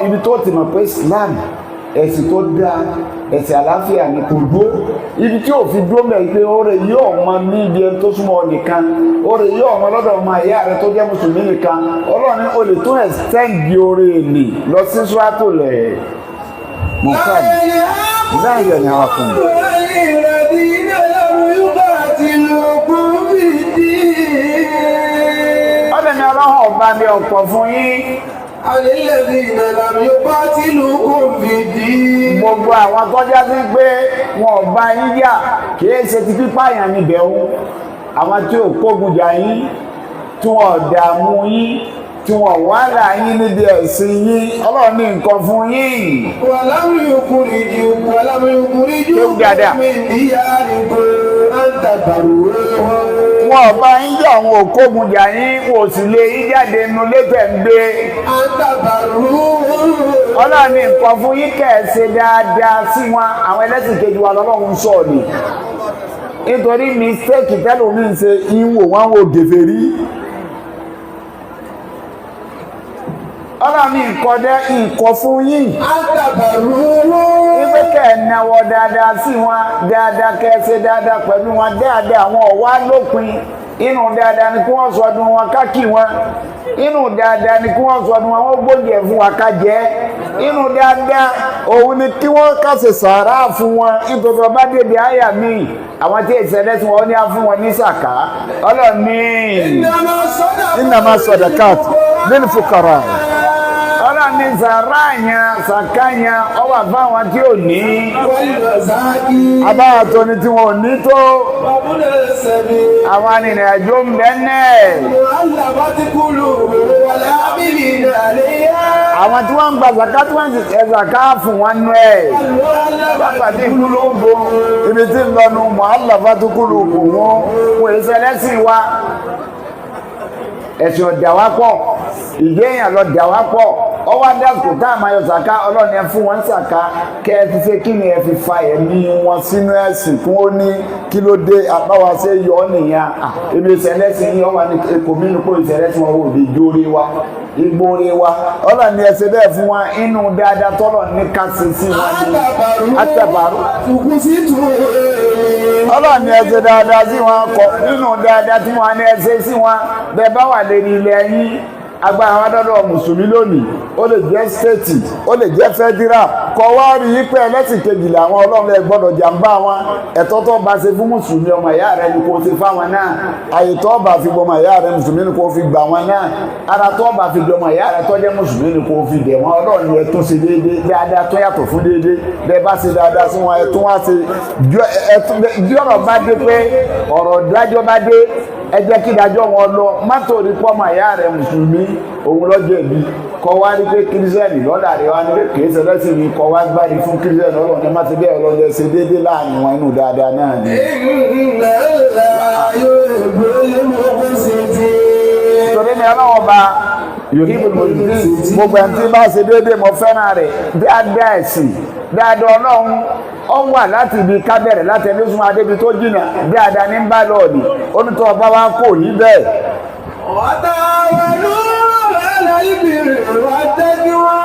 Ibi tó ti mọ̀ pé Islam, ẹ̀sìn tó dáa, ẹ̀sìn àlàáfíà ni, kò dúró ibi tí ò fi dúró mẹ́ pé oore yóò mọ ní ibi ẹni tó súnmọ́ ọ nìkan, oore yóò mọ lọ́dọ̀ ọmọ ìyá rẹ tó jẹ́ mùsùlùmí nìkan. Ọlọ́run ní o lè tún extend oore nì lọ sí sùràtù lẹ̀ mọ̀kàn láàyè ní àwọn fún mi. الذين لم يقاتلوكم في الدين. Ọ̀dẹ̀ ni Ọlọ́run ọba mi ọ̀pọ̀ fún yín. عن الذين لم يقاتلوكم في الدين. Gbogbo àwọn tọ́já sí pé wọn ò bá yín jà, kìí ṣe ti pípààyàn níbẹ̀ ń, àwọn tí ò kógun jà yín, tí wọn ò dààmú yín, tí wọn wá là yín níbi ẹ̀sìn yín, Ọlọ́run ní nǹkan fún yín. ولم يخرجوكم ولم يخرجوكم dáadáa. من دياركم أن تبروهم. Wọn ò bá yín jà, wọn ò kógun jà yín, wọn ò sì lé yín jáde nínú lẹ́tẹ̀ ń gbé. أن تبروهم. Ọlọ́run ní nǹkan fún yín kẹ́ ẹ̀ ṣe dáadáa sí wọn. Àwọn ẹlẹ́sìn kejì wa lọ́lọ́run ń sọ ni, nítorí mistake tẹ́lómi ń ṣe, ìwò wọn wò gèfèrí. Ọlọ́run ní nǹkan dẹ́ nǹkan fún yín. أن تبروهم. Wípé kẹ́ ẹ̀ náwó dáadáa sí wọn, dáadáa, kẹ́ ẹ ṣe dáadáa pẹ̀lú wọn. Dáadáa àwọn ọ̀wá lópin. Inú dáadáa ni kí wọ́n sọdún wọn ká kí wọn. Inú dáadáa ni kí wọ́n sọdún wọn, wọ́n gbóúnjẹ fún wa ká jẹ. Inú dáadáa òun ni kí wọ́n ká ṣe sàárà fún wọn, nítorí ọba débi àyà míì, àwọn tí èsì ẹlẹ́sìn wọn ní á fún wọn ní sàká. Ọlọ́run ní. إنما الصدقات للفقراء. Ọlọ́run ní sàárà yẹn, sàká yẹn, ó wà fáwọn tí ò ní. والمساكين. Abáàtọ̀ ni tí wọn ò ní tó. وابن السبيل. Àwọn arìnrìn-àjò ń bẹ náà. المؤلفة قلوبهم والعاملين عليها. Àwọn tí wọ́n ń gba zaka, tí wọ́n ń ẹ zaka fún wọn nú ẹ̀. Pápádé ìlú ló ń bo ibi tí ń lọnu mọ̀hálàfà tó kúrò kò wọ́n wọ́n èso ẹlẹ́sìn wa. Ẹ̀sìn ọ̀dà wa pọ̀, ìgbéyàn lọ dà wá pọ̀. Ọwọ́ adásùkò tá a máa yọ zaka, Ọlọ́run ẹ fún wọn zaka, kẹ́ ẹ fi ṣe kí ni? Ẹ fi fa ẹ̀mí wọn sínú ẹ̀sìn kí wọ́n ní kí ló dé àbáwá ṣe yọ ọ́ nìyẹn. Ibi ìṣẹ̀lẹ̀sìn yìí ọwọ́ ní kò mí kó ìṣẹ̀lẹ̀sìn wọn ò lè jóore wa ìgbóore wa. Ọlọ́run ní ẹ ṣe bẹ́ẹ̀ fún wa. Inú dáadáa tọ́lọ̀ ní ká ṣe sí wọn ní àtàbàrú. Ọlọ́run ní ẹ ṣe dáadáa sí wọn kọ nínú dáadáa tí wọ́n ní ẹ ṣe sí wọn. Bẹ́ẹ̀ bá wà lérí ilẹ̀ yín, agbára wa dọ́dọ̀ mùsùlùmí lónìí, ó lè jẹ́ state, ó lè jẹ́ federal, kọ́ wá rí i pé ẹlẹ́sìn kejìlá àwọn, Ọlọ́run ẹ gbọ́dọ̀ jàǹbá wọn. Ẹ̀tọ́ tó bá ṣe fún mùsùlùmí ọmọ ìyá rẹ ni kò ṣe fáwọn náà. Àyè tó bá fi gbọmọ ìyá rẹ mùsùlùmí ni kò fi gbà wọn náà. Ara tó bá fi gbọmọ ìyá rẹ tó jẹ́ mùsùlùmí ni kò fi dẹ̀ wọn. Ọlọ́run ẹ tún ṣe déédéé. Dáadáa tó yàtọ̀ fún déédéé, bẹ́ẹ̀ bá ṣe dáadáa sí wọn, ẹ tún wá ṣe bí ọ̀rọ̀ bá dé pé ọ̀rọ̀ dájọ́ bá dé, ẹ jẹ́ kí ìdájọ́ wọn lọ. Má torí pọ́mọ ìyá rẹ mùsùlùmí òun lọ́jọ́ ìbí, kọ́ wá rí pé kírísítẹ́nì lọ́dà rẹ̀ wá ní pé kìí ṣe lẹ́sìn mi, kọ́ wá gbárí fún kírísítẹ́nì. Ọlọ́run ní má ti bẹ́ẹ̀, ọlọ́run ṣe déédéé láàrin wọn, inú dáadáa náà ni. Torí ní Ọlọ́wọ́ bá yòókù gbogbo ẹni tí bá ṣe déédéé, mo fẹ́ràn rẹ̀. Dáadáa ẹ̀sìn, dáadáa Ọlọ́run ọ wà láti ibi kábẹ̀rẹ̀ láti ẹni súnmọ́ adébi tó jìnnà dáadáa ní bá lọ́ọ̀dì onítọ̀ ọba wa kò ní bẹ́ẹ̀. وتعاونوا على البر والتقوى.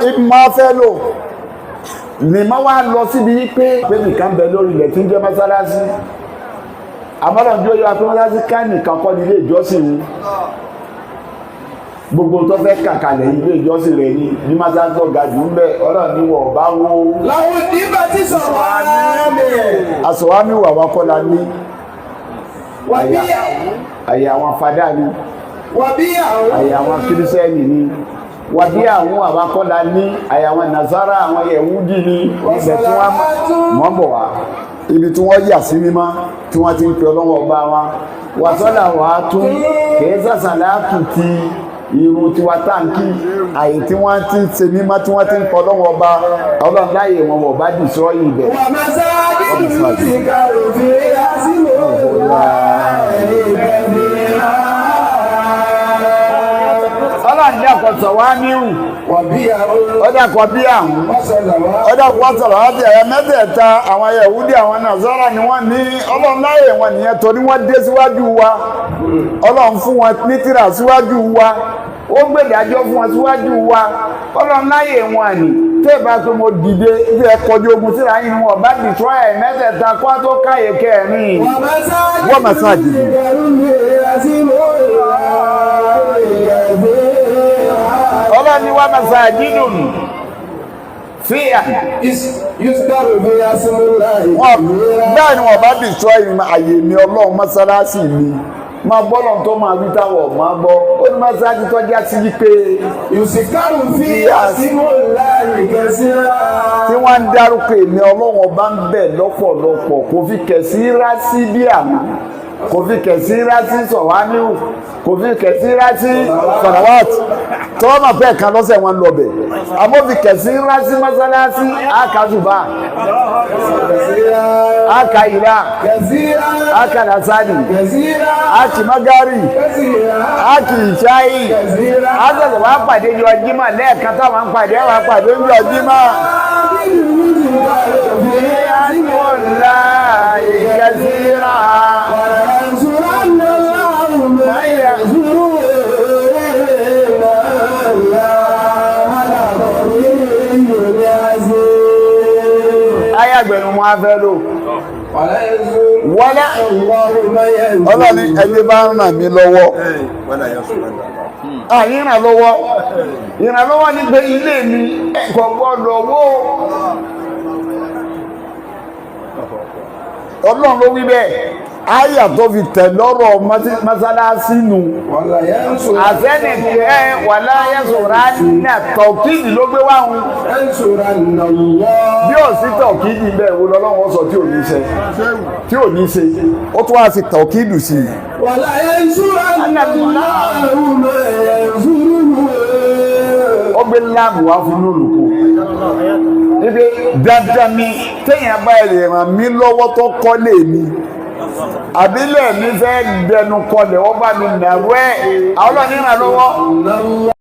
Ibi máa fẹ́ lò ní ma wá lọ síbi yí pé nìkan bẹ lórí ilẹ̀ tí ń jẹ́ mọ́sálásí, àmọ́lọ́ bí ó yọ pé mọ́sálásí ká nìkan kọ́ ní ilé ìjọsìn wọn. Gbogbo tó fẹ́ kàkàlẹ̀ ilé ìjọsìn rẹ̀ ni ní mọ́sálásí tó ga jù ń bẹ. Ọlọ́run ní wọ̀ bá wó. Láwọn ìdíbà tí sọ̀rọ̀ àmì. Àsọ̀wámi wà wá kọ́ la ní. Wà bí àyè àwọn fadá ni. Wà bí àwọn. Àyè àwọn kírísítẹ́nì ni. Wà bí àwọn àwakọ́lá ní àyè àwọn nàzárà, àwọn yẹ̀wúdì ní ibẹ̀ tí wọ́n mọ̀ bọ̀ wá, ibi tí wọ́n yà sí mímọ́ tí wọ́n ti ń pe Ọlọ́wọ́ ọba wa wàsọ́là wà á tún kìí sàṣàlátù ti irun tiwa táǹkì, àyè tí wọ́n ti ń ṣe mímọ́ tí wọ́n ti ń pe Ọlọ́wọ́ ọba. Ọlọ́run láàyè wọn wọ̀ bá dì sọ́ ibẹ̀. Wà máa sáájú ti kàrò fi àsìkò láì. Ọlọ́run dàpọ̀ sọ̀ wá níhù. Wà bí àwọn. Ó dàpọ̀ bí àwọn. Wọ́sọ̀lá wá. Ọdọ sọ̀rọ̀ láti ẹ̀yà mẹ́tẹ̀ẹ̀ta, àwọn Yẹ̀húdí, àwọn Nàsárà ni wọ́n ní. Ọlọ́run láyè wọn nìyẹn, torí wọ́n dé síwájú wa. Ọlọ́run fún wọn ní tírà síwájú wa. Ó gbé ìdájọ́ fún wọn síwájú wa. Ọlọ́run láyè wọn àní tẹ́ bá tó mo dìde bí ẹ kọjú ogun síra yín, wọn bá dìtọ́ ẹ̀ mẹ́tẹ̀ẹ̀ta kó tó káyè kẹrin. Wọ́n masáàjì. Ọlọ́run ni wọ́n masajidun fíà. Wọn bẹ́ẹ̀ ni wọ́n bá dìtọ́ àyè mi Ọlọ́run, mọ́sálásì mi. Máa gbọ́ lọ́n tó máa wí táwọn ọ̀ máa gbọ́. Ó ní mọ́sálásí tọ́jú sí wípé Yusikaru fi asimullahi kasira. Tí wọ́n ń dárúkọ èmi Ọlọ́run ọba ń bẹ̀ lọ́pọ̀lọpọ̀. Kò fi kẹ̀sí rá sí bí àná, kò fi kẹ̀sí rá sí sọ̀wáníwù, kò fi kẹ̀sí rá sí Sọ̀rọ̀wát tọ́wọ́ máa fẹ́ kan lọ́sẹ̀ wọn lọ bẹ̀. Àmọ́ fi kẹ̀sí rá sí mọ́sálásí àkàzùbà, Kasira. àkàyìlá, Kasira. àkàlàsánì, Kasira. àkìmọ́gárì, Kasira. àkìṣáì. Kasira. Àtẹ̀sẹ̀ wàá pàdé yọ jímọ̀ lẹ́ẹ̀kan táwọn ń pàdé, wàá pàdé ń yọ jímọ̀. Yusikaru fi Asimullahi kasira. وَلَيَنصُرَنَّ اللَّهُ مَن يَنصُرُهُ إِنَّ اللَّهَ لَقَوِيٌّ عَزِيزٌ. Ayé àgbẹ̀nu wọn á fẹ́ lò. وَلَيَنصُرَنَّ Wọlé. اللَّهُ مَن يَنصُرُهُ. Ọlọ́ni ẹni bá ń ràn mí lọ́wọ́. Àyìn ìrànlọ́wọ́. Ìrànlọ́wọ́ ni pé ilé mi ẹ kò gbọ́dọ̀ wó. Ọlọ́run ló wí bẹ́ẹ̀. Àyà tó fi tẹ̀ lọ́rọ̀ Mọ́sálásí nu. وَلَيَنصُرَنَّ Àsẹ́nìkẹ́ wà láyé sọ̀rọ̀ ní tọ̀kídì ló gbé wáhùn. يَنصُرَنَّ اللَّهُ. Bí ò sí tọ̀kídì bẹ́ẹ̀ wo lọ́lọ́run sọ tí ò ní ṣe. Tí ò ní ṣe. Ó tún wá fi tọ̀kídù sí i. وَلَيَنصُرَنَّ اللَّهُ مَن يَنصُرُهُ. Ó gbé láàbù wá fún lólùkù. Ibi Dandan ni téèyàn bá lè ràn mí lọ́wọ́ tó kọ́lé mi, àbílẹ̀ mi fẹ́ dẹnu kọlẹ̀, ó bá mi nàró ẹ̀. Àwọn ọlọ́run ìrànlọ́wọ́. إِنَّ اللَّهَ